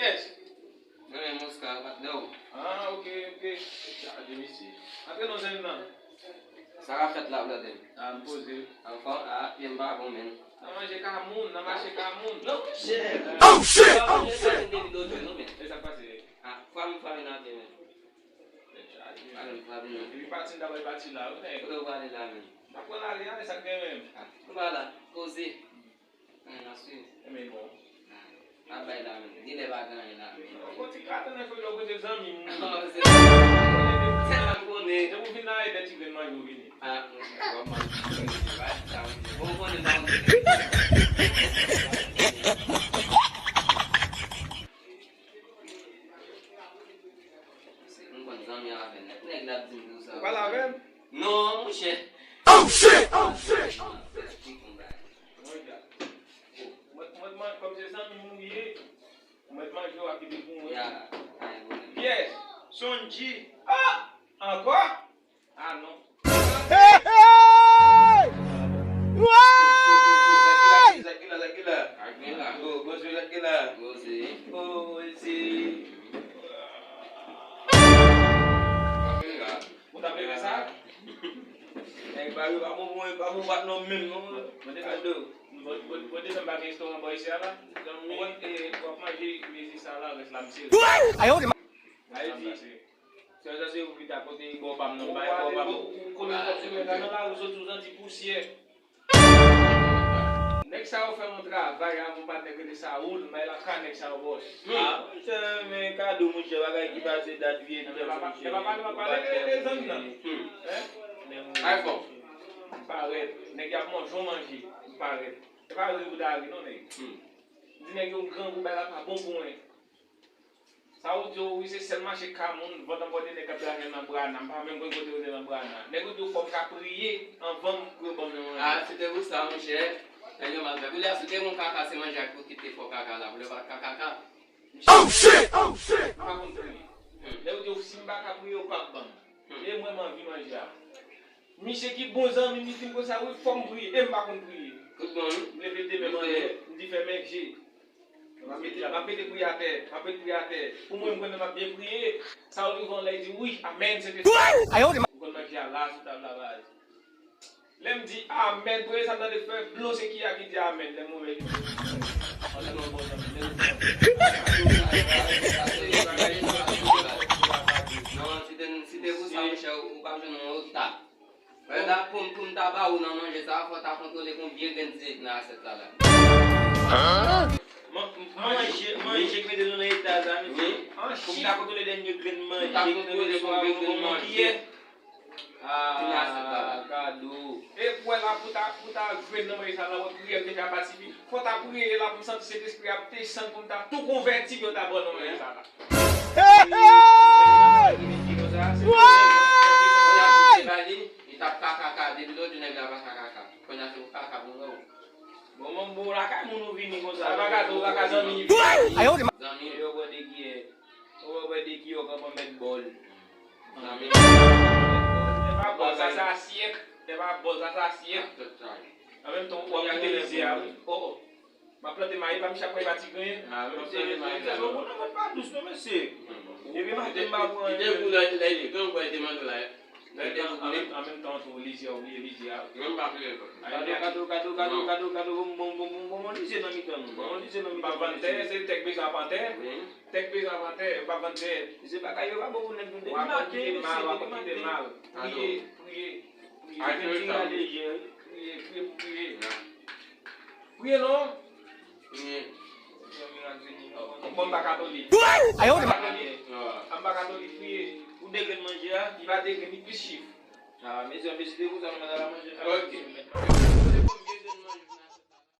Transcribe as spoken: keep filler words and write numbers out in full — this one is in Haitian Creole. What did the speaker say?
Yes. Mwen menm Oscar, patnè w. Ah, ok, ok. Chaje mesye. Antre non, zanmi m nan. Sa ka fèt la, brother? Ah, m poze. Anfòm, ah, pye m pa bon, menn. Nan manje ka moun, nan mache ka moun. Non, monchè. Oh, shit! Oh, shit! Sa vin depi lòt jwe, non, menn. E sa k pase? Ah, fwa m, fwa m nan pye, menn. Tèt chaje. Fwa m, fwa m nan. Epi pati m ta bay pati la, wi, nèg. Kote w prale la, menn? M ap pran lari a, e sa k gen menm? Ah, nou pa la. Koze. Mwen ap swiv. Enben bon. Ap bay la menm. Genlè pa gen anyen la menm. Yon ti katon nan fè lò kote zanmi m. Se sa m konnen. Depi w vin la, e de ti grenn manje w vini. Ah, mwen, w ap manje. Bay sa, mwen. Bon, konnen pa mwen. M konn zanmi avè nèg. Nèg la ap di m konsa. Ou pale avè m? Non, monchè. Oh, shit! Oh, shit! Mwen, mwen, mwen, kòm se zanmi m ou ye, mwen manje w ap kite pou mwen. Ya, ay, bon. Pyès, Sonji. Ah! Ankò? Ah, non. Hey, hey! Woy! Zak ki la, zak ki la. Zak ki la. Go, go, zak ki la. Go, zi. Go, zi. Ou ta vle fè sa? Nèg pa yo pa bon pou mwen, pa bon patnè w menm non. Mwen te kado. Mwen te fè m pa gen restoran bò isi a la. Mwen te w ap manje mezi sa la, rès la m sere. Ayo de ma. Ayo di. Sè sa se ou ki ta kote bò pa m nan, bay bò pa m. Ou konnen kòk sou mwen nan la, ou soti ou santi pousyè. Nèg sa yo fè yon travay avè yon patnè k rele Saoul, m bay lakay nèg sa yo bòs. Ah, monchè, men kado, monchè, bagay ki pase dat vye tan, monchè. Nèg pa pale, pa pale de zanmi nan. Ay fò. M parèt. Nèg y ap manje yon manje. M parèt. Se pa ri pou ta ri non, nèg. M di nèg yo m grangou, bagay la pa bon pou mwen. Sa ou di yo, wi, se sèl mache ka moun, vant anpòte nèg k ap travay nan Brana. M pa menm konn kote yo te nan Brana. Nèg yo di yo fò m ka priye anvan m pou yo ban m nan manje. Ah, se te pou sa, monchè. Nèg yo mal fè. Koulye a, si te gon kaka, se manje a ki pou kite fò kaka la. Pou lè pa kaka. Oh, shit! Oh, shit! M pa konn priye. Nèg yo di yo, si m pa ka priye, yo p ap ban m. E mwen, m anvi manje a. Misye ki bon zanmi m, li di m konsa, wi, fò m priye. E m pa konn priye. Tout bon, wi. M leve de men m anlè, m di fèmen je. M ap mete, m ap mete priyè atè, m ap mete priyè atè. Pou mwen, m konnen m ap byen priye. Sa ou rive anlè, li di, wi, amèn, Sentespri. Ou konn manje a la, sou tab la, baz. Lè m di, amèn, premye sa m tande fè, blo se ki a ki di amèn, lè m ouvè je m. Anlè non, bon, non, non. Non, si te, si te pou sa, monchè, ou p ap jwenn yon ota. Wè la, pou m, pou m ta ba ou nan manje sa, fò w ta kontwole konbyen grenn ti nan asyèt la la. Man-, manje, manje k mete nou nan eta sa, mesye. Pou m ta kontwole dènye grenn manje k nan resevwa pou m pran yon kiyè. Ah, kado. E pou wè la, pou ta, pou ta jwenn nan manje sa la, wè priyè m te fè a pa sifi. Fò w ta priye la pou m santi Sentespri a ap desann pou m ta tou konvèti pou yo ta ban nan manje sa la. Hey, hey! Li t ap kakaka, depi lòt jou nèg la pa kakaka. Kounye a se pou kaka pou mwen. Bon, bon, bon, lakay moun ou vini konsa. Sa pa gade ou lakay zanmi. Ayo, de ma- Zanmi. Yo bwè de kiyè. Yo bwè de kiyè, yo kanpe mèt bòl. Zanmi. Se pa bòl, sa se asyèt. Se pa bòl, sa se asyèt. An menm tan, w ap kite lizye a, wi. Oh, oh. M ap plante mayi pa m, chak mayi pa ti grenn. Ah, m ap plante mayi. Fè sa, bon, non, mwen pa dous, non, mesye. Depi maten, m pa pran anyen. Li te gou lè, lè li te gran, li te manje la. Lè li te gou, an menm tan, tou, lizye, ou bliye lizye a. Mwen, m pa peye kòb. Kado, kado, kado, kado, kado, kado, bon, bon, bon, bon, bon, lizye nan mitan nou. Bon, lizye nan mitan nou. M pa vann tè, se tèk bezwen ap antre. Tèk bezwen ap antre, m pa vann tè. Se bagay yo pa bon pou nèg nou. Depi maten, mesye, depi maten. Priye, priye, priye. Priye, priye, priye, priye. Priye non. Priye. Bon, m pa katolik. Ayo, m pa katolik. M pa katolik, priye. Ou de grenn manje a? Li pa de grenn, li plis chif. Ah, mezanmi, si te pou sa, nou ta manje. Ok.